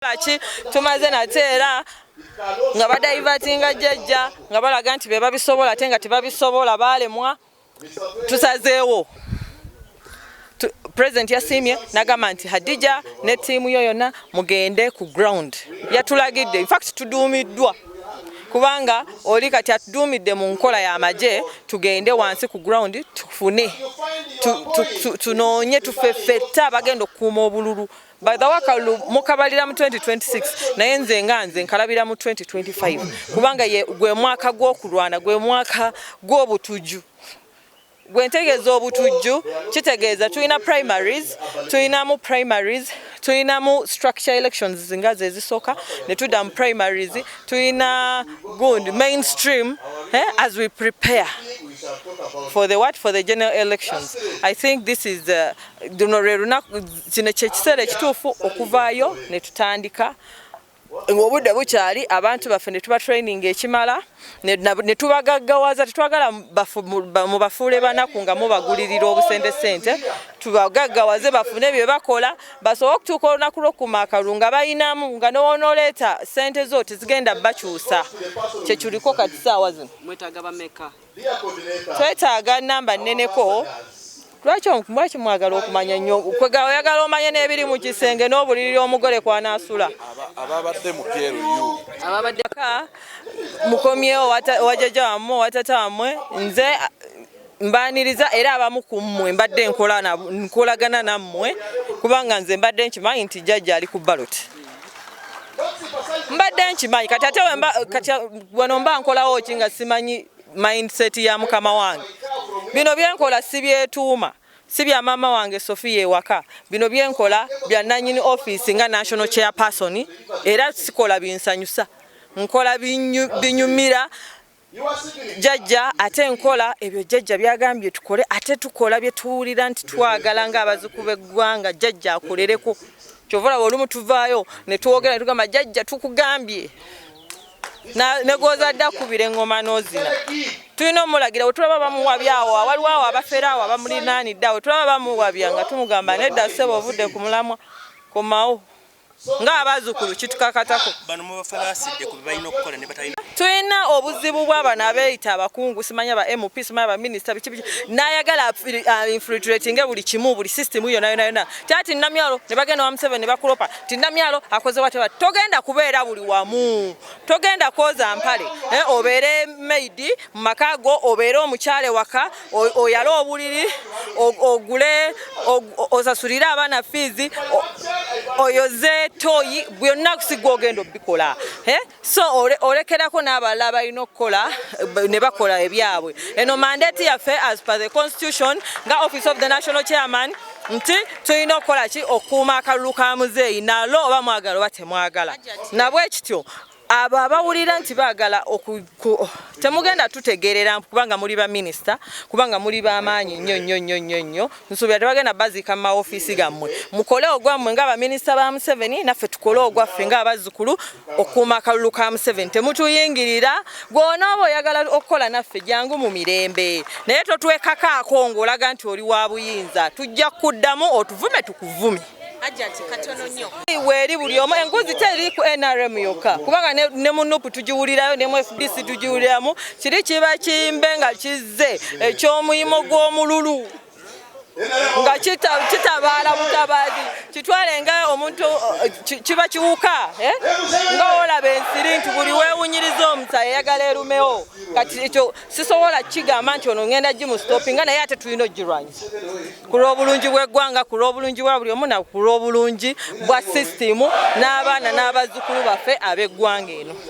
Ki tumaze nate era nga badivertinga jjajja, nga balaga nti be babisobola, ate nga tebabisobola, baalemwa. Tusazeewo. President yasiimye n'agamba nti, "Hadija ne ttiimu yo yonna mugende ku ground." Yatulagidde, infact tuduumiddwa, kubanga oli kati atuduumidde mu nkola y'amagye, tugende wansi ku ground tufune tunoonye tufeffette abagenda okukuuma obululu. By the way, akalulu mukabalira mu 2026, naye nze nga nze nkalabira mu 2025, kubanga gwe mwaka gw'okulwana, gwe mwaka gw'obutujju. Gwe ntegeeza obutujju, kitegeeza tulina primaries, tulinamu primaries, tulinamu structure elections nga ze ezisooka, ne tudda mu primaries, tulina good mainstream, as we prepare for the what, for the general elections. I think this is luno lwe lunaku, kino kyekiseera ekituufu okuvaayo ne tutandika ng'obudde bukyali, abantu baffe ne tuba training ekimala ne tubagaggawaza. Tetwagala mubafuule banaku nga mubagulirira obusente sente. Tubagaggawaze bafune bye bakola, basobole okutuuka olunaku lw'okuma akalulu nga bayinamu, nga nowonooleeta sente zo tezigenda bakyusa. Kyekiliko kati saawa zino. Mwetaaga bameka? Twetaaga namba nneneko. Lwaki mwagala okumanya nnyo? Kwega oyagala omanye n'ebiri mu kisenge n'obuliri omugole kwanaasula. Ababadde mu PLU. Ababadde. Ka mukomyewo wajjajja wammwe, watata wammwe. Nze mbaniriza, era abamu ku mmwe mbadde nkolagana nammwe, kubanga nze mbadde nkimanyi nti jjajja ali ku ballot, mbadde nkimanyi. Kati ate kati wano mba nkolawo ki nga simanyi mindset ya mukama wange? Bino byenkola si byetuuma, si bya maama wange Sofia ewaka. Bino byenkola bya nanyini office nga national chairperson, era sikola binsanyusa, nkola binyumira jjajja, ate nkola ebyo jjajja byagambye tukole, ate tukola bye tuwulira nti twagala ng'abazuku b'eggwanga jjajja akolereko. Kyova olaba olumu tuvaayo ne twogera ne tugamba, "Jjajja, tukugambye." Negozadde akubira eŋŋoma n'ozina. Tulina omulagira we tulaba bamuwabya awo, waliwo awo abafere awo abamulinaanidde awo, tulaba bamuwabya nga tumugamba, "Nedda ssebo, ovudde ku mulamwa, komawo." Ng'abazzukulu kitukakatako. Bano mubafalaasidde ku bye balina okukola ne batalina. Tulina obuzibu bw'abano abeeyita abakungu, simanya ba MP, simanya baminisita, biki biki, n'ayagala infiltratinge buli kimu, buli system yonna yonna yonna. Kyati Namyalo ne bagenda wa Museveni ne bakulopa ti Namyalo akoze wateba. Togenda kubeera buli wamu, togenda kwoza mpale, obeere maid mu maka go, obeere omukyala ewaka, oyale obuliri, ogule, osasulire abaana fees, oyoze toyi, byonna si gwe ogenda obikola, eh? So olekerako n'abalala abalina okukola ne bakola ebyabwe. Eno mandate yaffe as per the constitution nga office of the national chairman nti tulina okukola ki? Okukuuma akalulu ka muzeeyi nalo, oba mwagala oba temwagala. Nabwe kityo abo abawulira nti baagala temugenda tutegeerera, kubanga muli baminisita, kubanga muli bamaanyi nnyo nnyo nnyo nnyo nnyo. Nsuubira tebagenda baziika mu maofiisi gammwe. Mukole ogwammwe ng'abaminisita ba Museveni, naffe tukole ogwaffe ng'abazzukulu okukuuma akalulu ka Museveni. Temutuyingirira. Gw'onooba oyagala okukola naffe, jangu mu mirembe, naye totwekakaako ng'olaga nti oli wa buyinza. Tujja kuddamu otuvume tukuvume. Hajjati, katono nnyo. Weeri buli omu, enguzi teri ku NRM yokka, kubanga ne mu NUP tugiwulirayo, ne mu FDC tugiwuliramu. Kiri kiba kimbe nga kizze eky'omuyimo gw'omululu nga kitabaala butabaazi, kitwale nga omuntu kiba kiwuka, eh? Nga olaba ensiri nti buli weewunyiriza omusayi eyagala erumewo. Kati ekyo sisobola kigamba nti ono ngenda gimusitopinga, naye ate tulina ogirwanyisa ku lw'obulungi bw'eggwanga, ku lw'obulungi bwa buli omu, na ku lw'obulungi bwa sisitimu n'abaana n'abazzukulu baffe ab'eggwanga eno.